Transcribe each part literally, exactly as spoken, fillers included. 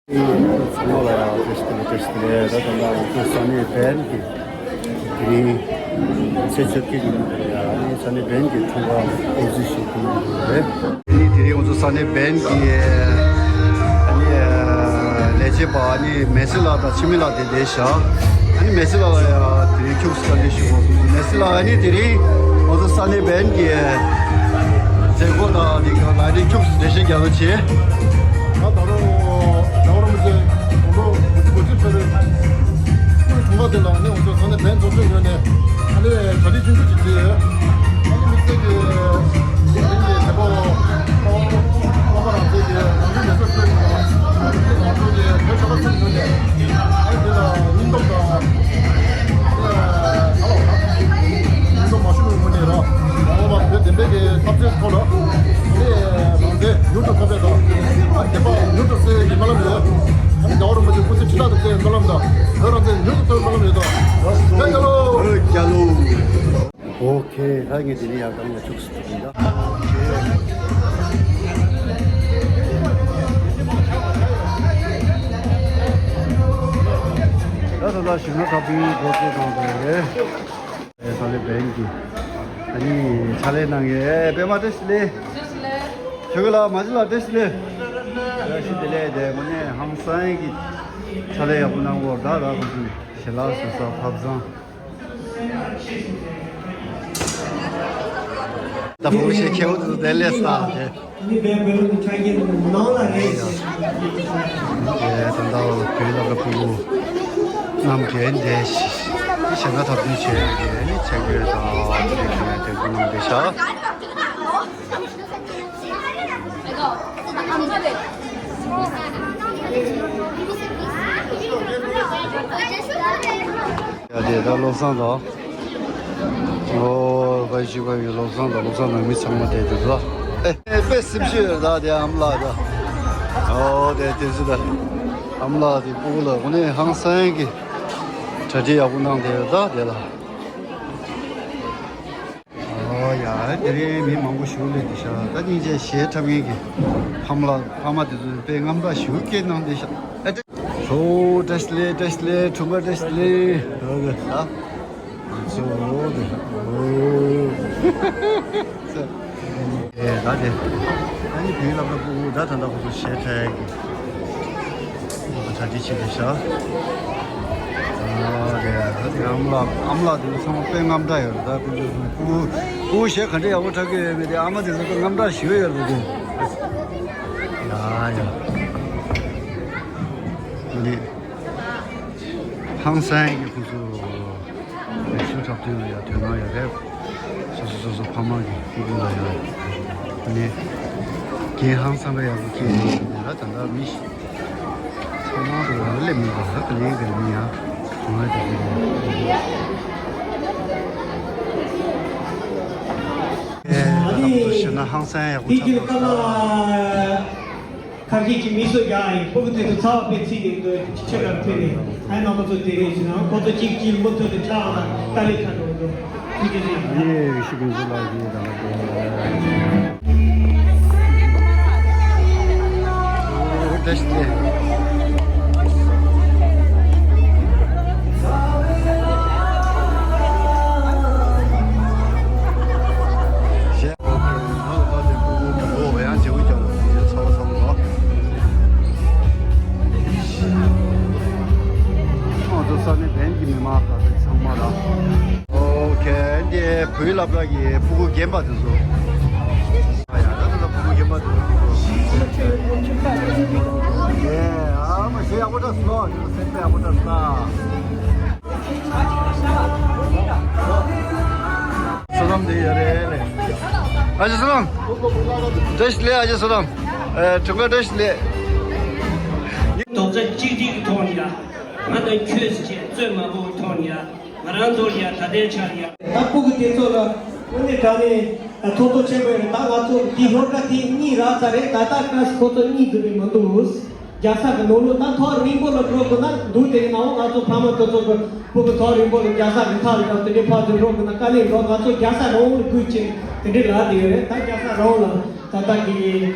ཚང་མ་ལ་ཡང་བཀྲ་ཤིས་བདེ་ལེགས། བཀྲ་ཤིས་བདེ་ལེགས། ད་ལྟ་ང་ཚོ་ས་གནས་བན་གྱི་དེ་རིང་ཚེས་བཅོ་བརྒྱད་ཉིན་མོ་རེད། ཡ་ཨ་ནི་ས་གནས་བན་གྱི་འཁྲུངས་སྐར་དབུ་འཛུགས་ཞུ་གི་ཡོད་རེད། ཨ་ནི་དེ་རིང་ང་ཚོ་ས་གནས་བན་གྱི་ཨ་ནི་ལས་བྱེད་པ་ཨ་ནི་མེ་སི་ལགས་དང་འཆི་མེད་ལགས་དེ་བསྡད་བཞག་ཨ་ནི་མེ་སི་ལགས་ལ་ཡང་དེ་རིང་ཁྱུག་ཙམ་བཀའ་འདྲི་ཞུ་དགོས་སོང་། མེ་སི་ལགས་ཨ་ནི་དེ་རིང་ང་ཚོ་ས་གནས་བན་གྱི་མཛད་སྒོ་དང་དེ་ག་ལ་ནི་ཁྱུག་ཙམ་འགྲེལ་བཤད་རྒྱག་རོགས་བྱེད། ད་ད་རུང་ཟླ་བ་རིན་པོ་ཆེ་དགུང་ལོ་དགུ་བཅུ་གོ་གཅིག་ཕེབས་པའི་སྐུའི་འཁྲུངས་སྐར་དེ་ལ་ནི་ང་ཚོ་ས་གནས་བན་ཚོགས་ཆུང་ངོས་ནས་ཨ་ནི་གྲ་སྒྲིག་ཆུང་ཆུང་ཅིག་བྱས་ཡོད། ཨ་ནི་དམིགས་བསལ་གྱི་དེ་རིང་གི་མཛད་སྒོ་བླ་མ་རང་བཙན་གྱི་ནོར་འཁྲུལ་མེད་སར་སྤྲོད་ཀྱི་ཡོད། ང་ཚོ་གི་བོད་ཆོལ་ཁ་གསུམ་ངོས་ནས་ཨ་ནི་དེ་ལ་སྙིང་སྟོབས་དང་། ཨ་ནི་ད་ལོ་ད་ཡིན་ཙང་མ་ཤི་བའི་ངོས་ནས་ར། རང་དབང་བོད་བདེན་པའི་གི་འཐབ་རྩོད་ཐོག་ལ་ཨ་ནི་རང་བཙན་མྱུར་དུ་ཐོབ་པའི་དང་། ཨ་ནི་བདེན་པ་མྱུར་དུ་གསལ་བའི་གི་སྨོན་ལམ་ཡོད། ཨ་ནི་ཟླ་བ་རིན་པོ་ཆེ་སྐུ་ཚེ་ཁྲི་ཕྲག་ཏུ་བརྟན་པའི་སྨོན་ལམ་དང་། བོད་རང་བཙན་མྱུར་དུ་ཐོབ་པའི་སྨོན་ལམ་ཡོད་དོ། བོད་རྒྱལ་ལོ། བོད་རྒྱལ་ལོ། ཨོ་ཁེ། ད་ངས་དེ་རིང་ཡར་གང་ལ་ཁྱུག་ཙམ་ཐུག་ཡིན་ད། ད་ད་ལྟ་གཞོན་ནུ་འཁྲབ་སྟོན་འགོ་འཛུགས་གནང་བསྡད་རེད། ཨེ་ས་ལེ་བན་གྱི་ཨ་ནི་ཕྱག་ལས་གནང་མཁན་ཨེ་པད་མ་བཀྲ་ཤིས་བདེ་ལེགས། ཆོས་སྐྱིད་ལགས་མ་གཞི་ལགས་བཀྲ་ཤིས་བདེ་ལེགས། བཀྲ་ཤིས་བདེ་ལེགས། དེ་དངོས་གནས་ཧང་སང་གི་ཕྱག་ལས་ཡག་པོ་གནང་གི་ཡོད་རེད། ད་ད་ཁོང་ཚོས་ཞལ་ལག་བཟོ་ས་ཐབ་ཚང་། ད་བུ་ཞེ་ཁྱེའུ་དེ་ཚོ་དེ་ལས་ས་དེ། ཨ་ནི་བན་བོད་ལུགས་ཀྱི་ཆ་རྐྱེན་ནང་ལ་རེད་ཟེར། དེ་ད་ལྟ་བོད་ལ་ཕྲུ་གུ་རྣམས་གྱོན་བསྡད་ཞེ་ན་འཐབ་རྩོད་བྱས་ནས་ནི་ཆ་རྐྱེན་དང་དེ་འདྲའི་གང་ཡང་དེ་ཚོ་གནང་བསྡད་ཤག་ཡ་དེ་ད་བློ་བཟང་དང་། ཨོ་བ་ཞུ་བ་ཡི་བློ་བཟང་དང་བློ་བཟང་ནང་མི་ཚང་མ་དེ་དུ་ད། ཨེ་དཔེ་སེམས་ཤུགས་ཡོད་ད་དེ་ཨམ་ལགས་ད། ཨོ་དེ་དེ་ཚོ་ད། ཨམ་ལགས་དེ་སྤུ་གུ་ལ་དངོས་གནས་ཧང་སང་གི་གྲ་སྒྲིག་ཡག་པོ་གནང་དེ་ཡོད་ད་དེ་ལ། ཨོ་ཡ། དེ་རིང་མི་མང་པོ་ཞིག་སླེབས་འདུག་ཤག་ད་སྙིང་རྗེ་གཞས་འཁྲབ་མཁན་གྱི་ཕ་མ་ལ་ཕ་མ་དེ་ཚོས་དཔེ་རྔམ་སྐྲག་ཞེ་པོ་སྐྱེས་གནང་བསྡད་ཤག་ཨ་ཏི། ཨོ་བཀྲ་ཤིས་བདེ་ལེགས། བཀྲ་ཤིས་བདེ་ལེགས། འཁྲུངས་སྐར་བཀྲ་ཤིས་བདེ་ལེགས། ཨོ་ད་ཨ་ཚོ་ཨོ་དེ་ཨོ། ཨེ་ད་དེ་ཨ་ནི་བུའི་སློབ་གྲྭ་སྤུ་གུ་ད་ད་ལྟ་ཁོ་ཚོ་གཞས་འཁྲབ་ཀྱི། ཁོང་ཚོ་གྲ་སྒྲིག་བྱེད་བསྡད་ཤག་ཨ་རེད། ཨ་ནི་ཨམ་ལགས་ཨམ་ལགས་དེ་ཚོ་ཚང་མ་དཔེ་རྔམ་སྐྲག་ཡོད་རེད། ད་ཁོང་ཚོ་སྤུ་གུ་སྤུ་གུ་གཞས་ག་འདྲ་ཡག་པོ་འཁྲབ་ཀྱི་ཡོད་མེད་དེ་ཨ་མ་དེ་ཚོ་དཔེ་རྔམ་སྐྲག་ཞེ་པོ་ཡོད་རེད་དེ། ཡ་ཡ། ཨ་ནི་ཧང་སང་གི་ཁོང་ཚོ། ལས་ཞུ་འཁྲབ་སྟོན་ལ་ཡང་དོ་སྣང་ཡོད་རེད། སོ་སོ་སོ་སོ་ཕ་མ་གི་སྐུ་ལུས་ལ་ཡང་ནས་རྒན་ཧང་སང་ར་ཡག་པོ་སྐྱེས་ནས་ལ་ད་ལྟ་མི་ཚང་མ་དུ་ཡང་སླེབས་མི་འདུག་ད་ག་ལེན་ག་ལེན་ཡང་ང་དེ་གི་ཨེ་ད་ལྟ་ཞུ་ན་ཧང་སང་ཡག་པོ་འཁྲབ་སྟོན། ཁ་སྐད་ཀྱི་མི་སུ་རྒྱག་ཡིན། སྤུ་གུ་དེ་ཚོ་ཚ་བ་དཔེ་ཚིག་ནས་འདུག་ཕྱི་ཁར་ཕེབས་ནས་ཨ་ནི་རྣམ་པ་ཚོ་དེ་རེད་ཟེར་ན་ཁོ་ཚོ་གཅིག་གཅིག་མུ་མཐུད་དུ་ཆགས་ལ་ཏཱ་ལི་ཁ་འགྲོ་འདུག་ཐུགས་རྗེ་ཆེ། ཨ་ནི་ཤི་ཀུན་ཟི་ལགས་ཀྱིས་ད་ལྟ་བཀྲ་ཤིས་བདེ་ལེགས། ཨོ་ཁེ། ད་ལྟ་ལས་སྤུ་གུ་མང་པོ་ཡང་བྱེད་དགོས་ཀྱང་ཚ་བ་ཚ་བོ་ལ། ང་ཚོ་ས་གནས་བན་གྱི་མི་མང་ད་ཚང་མ་ལ། ཨོ་ཁེ། འདི་བོད་སློབ་གྲྭ་གི་སྤུ་གུ་རྒན་པ་དེ་ཚོ། ཨ་ཡ་ད་ལྟ་སྤུ་གུ་རྒན་པ་དེ་ཚོ། ཨེ་ཨ་མ་ཞེ་ཡག་པོ་འདྲ་སོང་། སེམས་པ་ཡག་པོ་འདྲ་སོང་། བསོད་ནམས་དེ་ཡོད་རེད་ལེ། ཨ་ཅེ་བསོད་ནམས། བཀྲ་ཤིས་བདེ་ལེགས། ཨ་ཅེ་བསོད་ནམས། ཨེ་འཁྲུངས་སྐར་བཀྲ་ཤིས་བདེ་ལེགས། རྡོག་རྩ་གཅིག་སྒྲིལ་གྱི་ཐོག་ནས་ཡ། ང་དང་ཁྱོད་ཟེར་བྱས་རྩོད་མ་དགོས་པའི་ཐོག་ནས་ཡ། ང་རང་ཚོར་ཡ་ད་ལྟའི་ཆར་ཡ། ད་སྤུ་གུ་དེ་ཚོ་ལ་དངོས་གནས་དྲང་གནས་ཐུགས་དོགས་ཆེན་པོ་ཡོད་རེད། ད་ང་ཚོ་འདི་སློབ་གྲྭ་དེ་གཉིས་རག་ཚར་རེད། ད་ལྟ་སྐབས་སུ་ཁོ་ཚོ་གཉིས་འཛུལ་བའི་མི་འདུག་རྒྱལ་ས་གི་ནང་ལོགས་ད་ཐག་རིང་པོ་ལ་འགྲོ་དགོས་ན་འདུག་དེ་གི་ནང་ང་ཚོ་ཕ་མ་དེ་ཚོ་གི་སྤུ་གུ་ཐག་རིང་པོ་ལ་རྒྱལ་ས་རི་ཐག་རི་ཐག་དེ་འདྲའི་ཕར་ཚུར་འགྲོ་དགོས་ན་དཀའ་ལས་འགྲོ། ང་ཚོ་རྒྱལ་ས་རང་དབང་ལ་སྒུག་བྱས་དེ་འདྲའི་ལབ་བསྡད་ཡོད་རེད། ད་རྒྱལ་ས་རང་དབང་ལ་ད་ ད་ལྟ་གི་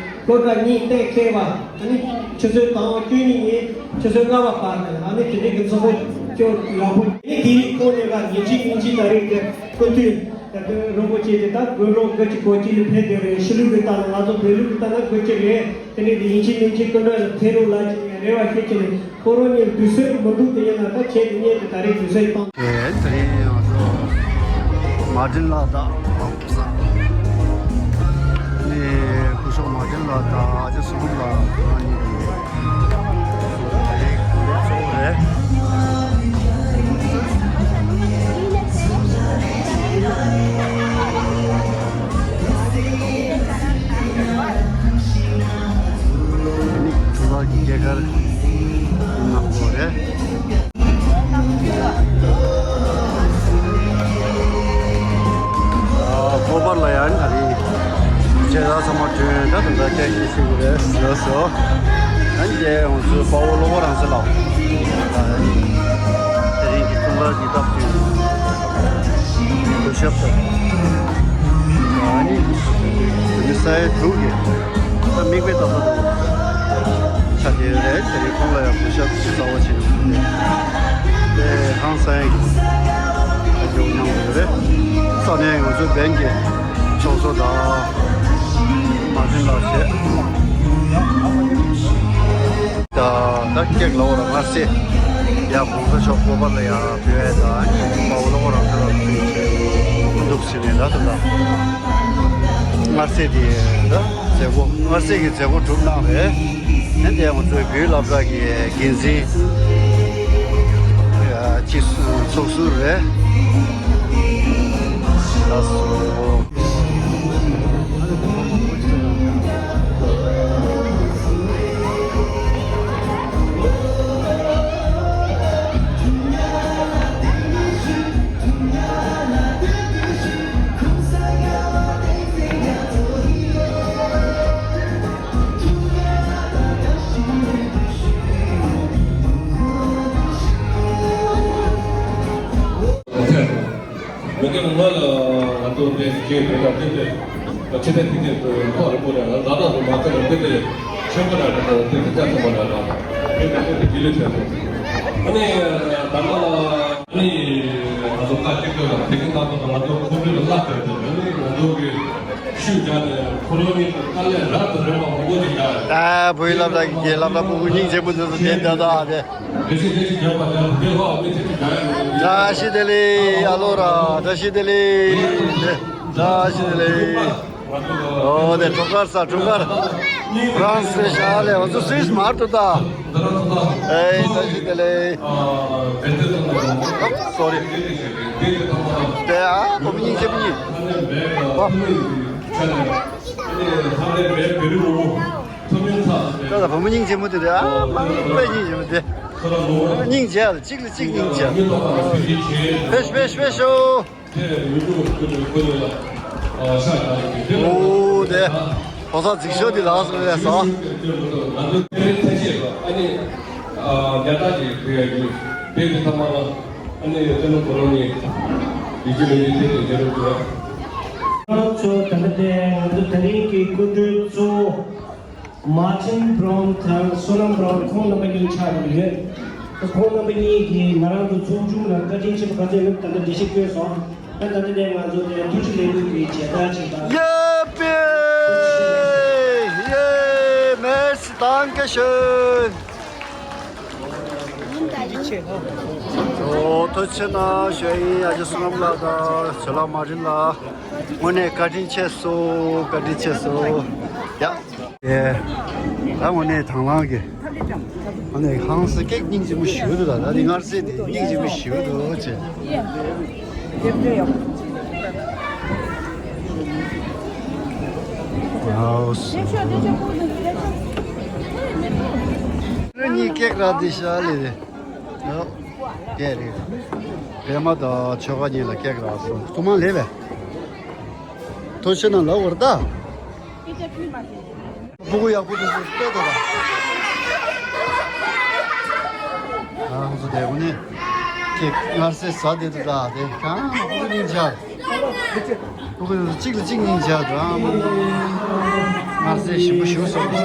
སློབ་གྲྭ་གཉིས་གཏན་འཁེལ་བ། ཨ་ནི་ཆུ་ཚོད་དང་བཅུ་གཉིས་ནས་ཆུ་ཚོད་ལྔ་བ་བར་དུ། ཨ་ནི་དེ་འདྲའི་གི་ཚོགས་པ་སྐྱོར་ཡག་པོ། ཨ་ནི་དེའི་ཐོག་ནས་ལ་ཉིན་གཅིག་ཉིན་གཅིག་ད་རེས་ཀྱི་སྐུ་མདུན་རིན་པོ་ཆེ་དེ་ད་དགུང་ལོ་དགུ་བཅུ་གོ་གཅིག་ལ་ཕེབས་བསྡད་རེད། ཕྱི་ལུགས་ཀྱི་ལྟ་ན། ང་ཚོ་བོད་ལུགས་ཀྱི་ལྟ་ན་དགུ་བཅུ་རེད། དེ་ནས་དེ་ཉིན་གཅིག་ཉིན་གཅིག་སྐུ་མདུན་ལ་ཕེབས་རོགས་ལ་ཅིག་རེ་བ་ཞུ་གི་ནས། ཁོ་རང་གཉིས་དུས་ཚོད་མི་འདུག་དེ་ཡིན་ན་ད་ཁྱེད་དེ་གཉིས་དེ་ད་རེས་དུས་ཚོད་བཏང་། དེ་དེ་རིང་ང་ཚོ་མར་ཏིན་ལགས་དང་ནི་སྐུ་ཞབས་མར་ཏིན་ལགས་དང་ཨ་ཅག་བསོད་ནམས་ལགས་ང་གཉིས་ཀྱི་དེ་རིང་གཙོ་བོ་རེད། ནི་ཐུགས་ལ་སྐྱེས་སྐར་གནང་དགོས་རེད། ཨ་ཁོ་པར་ལ་ཡང་ད་རེས་ཇེ་ད་ཚང་མ་བྲོས་ད་དུང་ད་སྐད་ཆ་ཤེས་ཀྱི་རེད་ཟེར་སོ། ཨ་ནི་དེ་ང་ཚོའི་དཔའ་བོ་བློ་དགའ་རང་བཙན་ལགས་དེ་རིང་གི་ཐུགས་ལ་ཉེ་འདབས་ཀྱི་སྐུ་ཞབས་དང་། ཨ་ནི་མི་ས་ཡ་དྲུག་གི་ད་མིག་དཔེ་ལྟ་ས་དང་ཆ་དེ་རེད། དེ་རིང་ཁོང་ལ་ཡང་གུས་ཞབས་ཀྱི་རྩ་བ་བྱེད་ཡོང་དེ་དེ་ཧང་སང་ཡག་གི་ཨ་ཇོ་གནང་དགོས་རེད། ས་གནས་ང་ཚོའི་བན་གྱི་ཚོགས་གཙོ་དང་མ་བྱན་ལགས་བྱས། ད་ད་ཀེག་ལ་འོ་ར་མངར་ཟས་ཡ་གོང་ས་མཆོག་སྤོབས་པ་ལ་ཡ་བོད་ད་ནི་དཔའ་བོ་ལ་འོ་ར་ཁ་ལ་འདུག་ཟེར་ནས་ད་ད་ད་མངར་ཟས་དེ་ད་མཛད་སྒོ་མངར་ཟས་ཀྱི་མཛད་སྒོ་གྲུབ་གནང་རེད། ཨ་ནི་དེ་ང་ཚོའི་བོད་སློབ་གྲྭ་གི་འགན་འཛིན་ཅིག་ཚོགས་ཟུར་རེད། ལགས་སོ། མི་སྐད་ངོ་ལ་ང་ཚོ་འདྲེས་སུ་སྐྱེས་དེ་དང་དེ་དེ་ཆེ་དེ་དེ་དེ་ཁོ་རེ་པོ་རེ་ལ་ད་ད་དུ་མ་ཚད་ལ་དེ་དེ་ཆེན་པོ་ར་དེ་དེ་དེ་ཅག་ཚང་མ་ར་ལ་དེ་དེ་དེ་དེ་དེ་ལས་ཆེ་སོང་། ཨ་ནི་ད་ལྟ་ལ་ཨ་ནི་ང་ཚོ་ཁ་གཅིག་ཏུ་ལ་དེ་རིང་ད་ལྟ་ང་ཚོ་ཁོང་ཁྲོ་ལ་བརླག་བསྡད་དེ་ཨ་ནི་ང་ཚོ་གི་ཤུགས་རྒྱག་ནས་ཁོ་རང་ཉིད་དུ་དཀའ་ལས་རབ་ཏུ་རིམ་པ་མང་པོ་ཞིག་རྒྱག་ཡོད། ད་བོད་ཡིག་སློབ་གྲྭ་གི་སློབ་གྲྭ་སྤུ་གུ་སྙིང་རྗེ་པོ་འདི་ཚོ་དེ་ལྟ་ད་དེ། བཀྲ་ཤིས་བདེ་ལེགས། ཨ་ལོ་ར། བཀྲ་ཤིས་བདེ་ལེགས། བཀྲ་ཤིས་བདེ་ལེགས། ཨོ་དེ་གྲོགས་མཁར་ས་གྲོགས་མཁར། ཧྥ་རན་སི་ཤར་ལས་ང་ཚོ་སུད་སི་མར་དུ་ད། ཨེ་བཀྲ་ཤིས་བདེ་ལེགས། ཨོ་སོ་རི། དེ་ཨ་བུ་མོ་སྙིང་རྗེ་པོ་གཉིས། ད་ད་བུ་མོ་སྙིང་རྗེ་མོ་དེ་རེད། ཨ་མ་དཔེ་སྙིང་རྗེ་མོ་དེ། སྙིང་རྗེ་ཨ་གཅིག་ལ་གཅིག་སྙིང་རྗེ། ཕེ་ཤོ་ཕེ་ཤོ་ཕེ་ཤོ། ཨོ་དེ་ཕོ་གསར་འཛིགས་ཤོག་དེ་ལགས་སོ་ཡ་སོ། ཨ་ནི་ཉ་ཏ་ཅིག་བུ་ཡ་ཡུལ་དཔེ་དེ་ཐ་མ་ལ་ཨ་ནི་ཡ་ཏན་ལ་ཁོ་རང་ནི་ཡིག་རྒྱུགས་ལེན་རྒྱུ་དེ་དེ་རྒྱ་རུ་འགྲོ་ཡ། ཁྱོད་ད་ལྟ་དེ་ང་ཚོ་དེ་རིང་གི་སྐུ་མགྲོན་གཙོ་བོ་མར་ཏིན་བྷི་རའུན་དང་བསོད་ནམས་བྷི་རའུན་ཁོང་རྣམ་པ་གཉིས་ཆགས་ཡོད། ཁོང་རྣམ་པ་གཉིས་ཀྱིས་ང་རང་ཚོ་ཚོགས་ཆུང་ལ་བཀའ་དྲིན་ཆེ་བ་ག་ཚོད་ཡོད་ད་ལྟ་འགྲེལ་བཤད་བསྐྱོན་སོང་། ད་ད་ལྟ་ནས་ང་ཚོ་དེ་ཐུགས་རྗེ་ལེགས་འབུལ་གྱི་མཇལ་དར་ཅིག་དང་། ཡ་པེ། ཡེ། Merci, danke schön. ཨོ་ཐུགས་རྗེ་གནང་ཞུ་ཡིན། ཨ་ཅག་བསོད་ནམས་ལགས་དང་ཇོ་ལགས་མར་ཏིན་ལགས་དངོས་གནས་བཀའ་དྲིན་ཆེ་སོ། བཀའ་དྲིན་ཆེ་སོ། ཡ། ཨེ། ད་དངོས་གནས་དང་བླངས་ཀྱི། དངོས་གནས་ཧང་སང་ཀེག་སྙིང་རྗེ་མོ་ཞེ་པོ་འདུག་ད་ད་དེ་མངར་ཟས་དེ་སྙིང་རྗེ་མོ་ཞེ་པོ་འདུག་ཅེས། ཨའོ་སི། གཉིས་ཀེག་རག་དེ་ཤ་ལེ་རེད། ཡོ། ཀེག་རེད། པད་མ་དང་ཆོལ་ཁ་གཉིས་ལ་ཀེག་རག་སོང་། ཐུགས་མ་ལེ་བས། ཐུགས་རྗེ་གནང་ལབ་བར་ད། སྤུ་གུ་ཡག་པོ་དེ་ཚོ་ལྟོས་དང་། ཨ་ཁོང་ཚོ་དེ་གུ་ནས་ཀེག་མངར་ཟས་ཟ་བསྡད་འདུག་ད་དེ་གང་སྤུ་གུ་གཉིས་མཇལ། གཅིག་ལ་གཅིག་གཉིས་བྱས་འགྲོ། མངར་ཟས་ཞིམ་པོ་ཞིག་བཟོས་སོང་།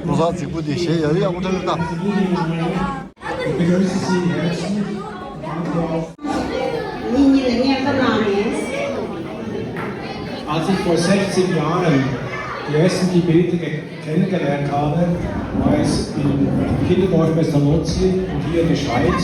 ལོ་གསར་རྫིག་པོ་འདི་གཞས་ཡག་ཡག་པོ་འདུག་ད། Als ich vor sechzig Jahren die ersten Tibeter ge- kennengelernt habe, war es im Kinderdorf Pestalozzi und hier in der Schweiz.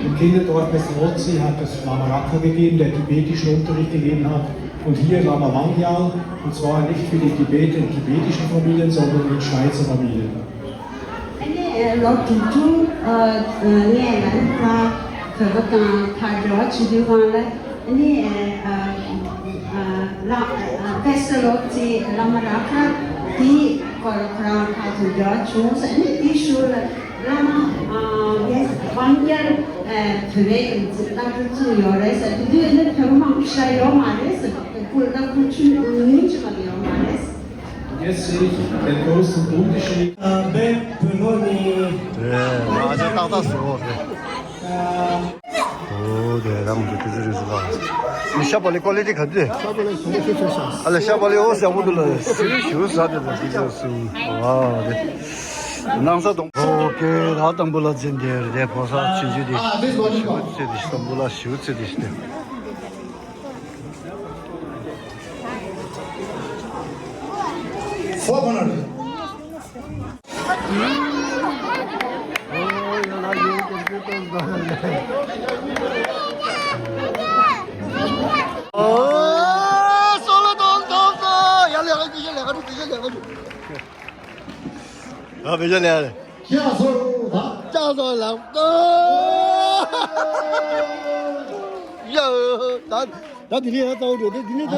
Im Kinderdorf Pestalozzi hat es Lama Raka gegeben, der tibetischen Unterricht gegeben hat, und hier Lama Wangyal, und zwar nicht für die Tibeter in tibetischen Familien, sondern in Schweizer Familien. ཨ་ནི་ལོ་དྲུག་ཅུ་ངས་ལ་ནི་ཕ་བོད་པ་དང་ཕར་འབྲེལ་བ་བྱེད་དུས་སྒང་ལ། ཨ་ནི་ཨ་ཨ་ལ་ཨ་པེ་སི་ལོ་ཙི་བླ་མ་ར་ཁ་དེའི་སྐོར་ཁོ་རང་ཕར་ཚུར་འབྲེལ་བ་བྱུང་ཟེར། ཨ་ནི་དེའི་ཤུལ་ལ་བླ་མ་ཨ་དབང་རྒྱལ་བོད་པའི་བླ་སྤྲུལ་ཚུགས་ཡོད་རེད་ཟེར། དེ་དུས་ཨ་ནི་བོད་པ་མང་པོ་ཞེ་དྲག་ཡོད་མ་རེད་ཟེར། བོད་པ་ལ་ཁུ་ཆུ་ཉུང་ཉུང་ཅིག་མ་གཏོགས་ཡོད་མ་རེད་ཟེར། Jetzt sehe ich den großen Unterschied. དེ་ཨ་ཅག་ཏག་ཏག་བཟོ་འོ་དེ། ཨོ་དེ་རང་གི་དེ་ཚོ་རེད་ཟེར་ལ། ཤ་བ་ལི་ཀོ་ལི་ཊི་ག་དུས། ཨ་ལ་ཤ་བ་ལི་ཨོ་ཟེར་བོ་དུ་ལ་ཞུ་ཞུ་ཟ་དེ་ལ་དེ་ཚོ་སུ། ཨ་དེ། ནང་ས་དང་། ཨོ་ཀེ་ད་དང་པོ་ལ་འཛིན་དེ་རེད། ཕོ་ས་ཆུན་ཆུ་དེ་ཞུ་ཚེ་དེ་དང་པོ་ལ་ཞུ་ཚེ་དེ་ཞུ་དེ། ད་དེ་རིང་ཡང་རྩ་བ་འགྲོ་དེ་དེ་ནས་ད་ད།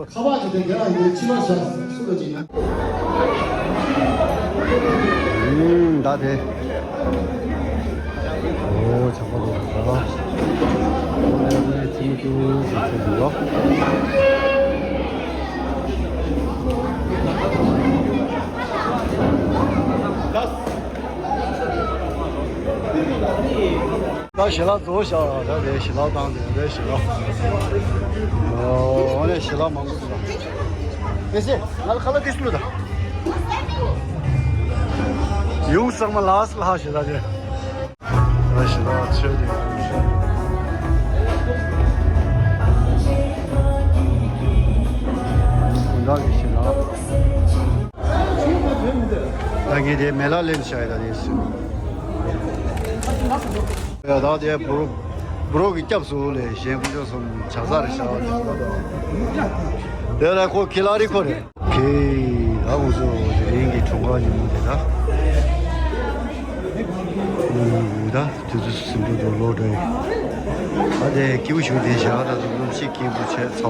ཁ་པར་གྱི་དེ་རྒྱ་ལ་ཡོད་ཕྱི་མ་བཞག་སུ་ལ་ཅིག་ཡང་། ཨུམ་ད་དེ། ཨོ་ཆགས་པ་རེད་ད། ཨོ་ལས་ལས་ཅིག་ཅུང་ཟད་ཚད་འདུག་ཡོ། ད་ཞལ་ལག་རྫོགས་ཤག་ད་རེད་ཞལ་ལག་བཏང་དེ་རེད་ཞལ་ལག་ཨོ་ནས་ཞལ་ལག་མང་པོ་འདུག་ད་ཨེ་སེ་ང་ལ་ཁ་ལག་ཏིས་ལུ་ད་ཡུག་ཚང་མ་ལགས་ལ་ཧ་ཞལ་ལག་དེ་ད་ཞལ་ལག་ཆོས་དེ་ད་གི་ཞལ་ལག་ད་ངས་དེ་མེ་ལ་ལེན་བྱ་ཡི་ད་དེ་སུ། ཡ་ད་དེ་བུ་རོ་བུ་རོ་གི་སྐྱབས་སུ་ལས་གཞན་དཀོན་མཆོག་གསུམ་ཇག་ཚ་རེ་བྱ་བ་དེ་ད་དེ་ལ་ཁོ་ཁི་ལ་རི་ཁོ་རེད། ཁེ་ད་ཁོང་ཚོ་དེ་རིང་གི་འཁྲུངས་སྐར་ཉིན་མོ་དེ་ད། ད་དུས་ཚོད་ཟིན་པོ་དུ་ལོ་འདྲ་ཡི་ད་དེ་སྐྱིད་པོ་ཞུ་དེ་བྱ་ད་དུ་སློབ་ཕྱི་སྐྱིད་པོ་བྱས་ཚ་བ།